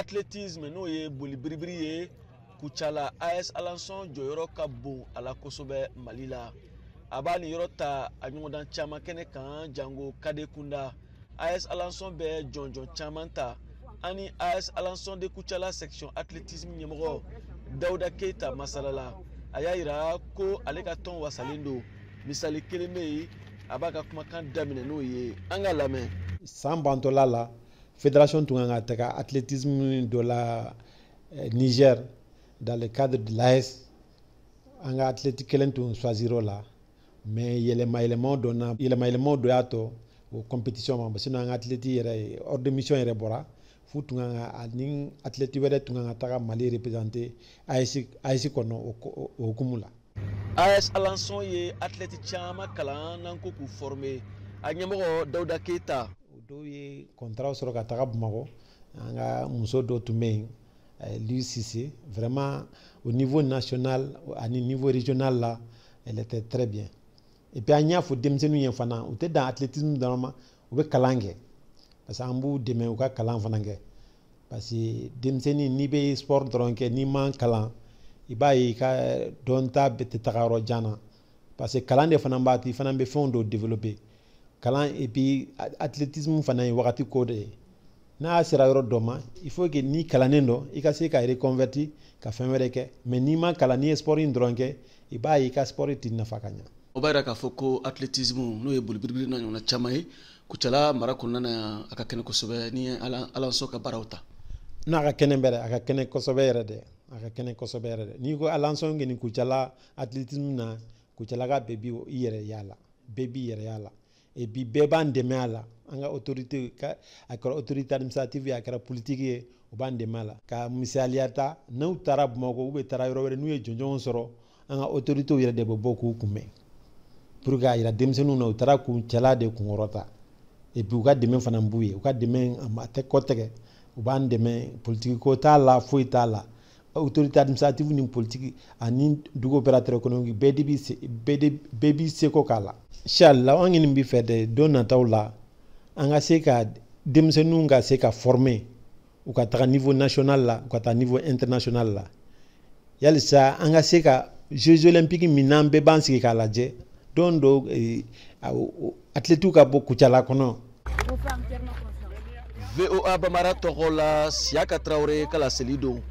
Athlétisme, n'o ye boli biribiri ye, Kucala AS Alençon jɔyɔrɔ ka bon a la kosɛbɛ Mali la. A b'a nin yɔrɔ ta a ɲɔgɔndan caman kɛnɛ kan, jango cadet kunda. AS Alençon bɛ jɔnjɔn caman ta. Ani AS Alençon de Kucala section athlétisme ɲɛmɔgɔ Dawuda Keyita masalala, a y'a yira ko ale ka tɔn wasalen don. Misali kelen bɛ yen, a b'a ka kumakan daminɛ n'o ye, an ka lamɛn. San bantɔla la, fédération tun kan ka taga athlétisme dɔ la Niger dans le cadre de l'AES. An ka athlète kelen tun choisir o la, mais yɛlɛma yɛlɛmaw donna, yɛlɛma yɛlɛmaw dɔ y'a to o compétition ma. Sinon an ka athlète yɛrɛ ordre de mission yɛrɛ bɔra f'u tun kan ka, ani athlète wɛrɛ tun kan ka taga Mali représenter AES kɔnɔ o hukumu la. AS Alençon ye athlète caman kalan n'an ko k'u former. A ɲɛmɔgɔ Dawuda Keyita. O dɔw ye contrat sɔrɔ ka taga Bamakɔ. An ka muso dɔ tun bɛ yen, Louis Cissé, vraiment au niveau national ani niveau régional la, elle était très bien. Et puis an y'a fɔ denmisɛnninw ye fana, u tɛ dan athlétisme dɔrɔn ma, u bɛ kalan kɛ, parce que an b'u dɛmɛ u ka kalan fana kɛ, parce que denmisɛnnin, n'i bɛ sport dɔrɔn kɛ, n'i ma kalan, i b'a ye i ka dɔnta bɛ tɛ taga yɔrɔ jan na, parce que kalan de fana b'a to i fana bɛ fɛnw dɔw développer kalan. Et puis athlétisme fana ye wagati ko de ye. N'a sera yɔrɔ dɔ ma, il faut que n'i kalannen don, i ka se ka reconverti ka fɛn wɛrɛ kɛ. Mais n'i ma kalan, n'i ye sport in dɔrɔn kɛ, i b'a ye i ka sport t'i nafa ka ɲɛ. O b'a yira k'a fɔ ko athlétisme, n'o ye boli biribiri n'a ɲɔgɔnna caman ye, Kucala mara kɔnɔna na yan, a ka kɛnɛ kosɛbɛ ni Alençon ka baaraw ta. N'a ka kɛnɛ bɛrɛ, a ka kɛnɛ kosɛbɛ yɛrɛ dɛ, a ka kɛnɛ kosɛbɛ yɛrɛ dɛ. N'i ko Alençon kɛ ni Kucala athlétisme na, Kucala ka bɛɛ b'i yɛrɛ y'a la, bɛɛ b'i yɛrɛ y'a la. Et puis bɛɛ b'an dɛmɛ a la. An ka autorité ka, a kɛra autorité administrative ye, a kɛra politique ye, u b'an dɛmɛ a la. Ka misaliya ta, n'u taara Bamakɔ ou bien taara yɔrɔ wɛrɛ, n'u ye jɔnjɔnw sɔrɔ, an ka autorités yɛrɛ de bɛ bɔ k'u kunbɛn pour que a yira denmisɛnninw na u taara Kucala de kunkɔrɔta. Et puis u ka dɛmɛ fana b'u ye, u ka dɛmɛ a tɛ kɔtɛgɛ, u b'an dɛmɛ. Politique ko t'a la, foyi t'a la. Autorité administrative ni politique ani dugu opérateur économique, bɛɛ de b'i se, bɛɛ b'i seko k'a la. Inshallah, an ɲini b'i fɛ dɛ, don nataw la, an ka se ka denmisɛnninw ka se ka former, u ka taga niveau national la, u ka taa niveau international la, yalisa an ka se ka Jeux olympiques min n'an bɛɛ b'an sigi k'a lajɛ don dɔ, athlètes ka bɔ Kucala kɔnɔ. VOA Bambara tɔgɔ la, Siyaka Tarawele ka laseli don.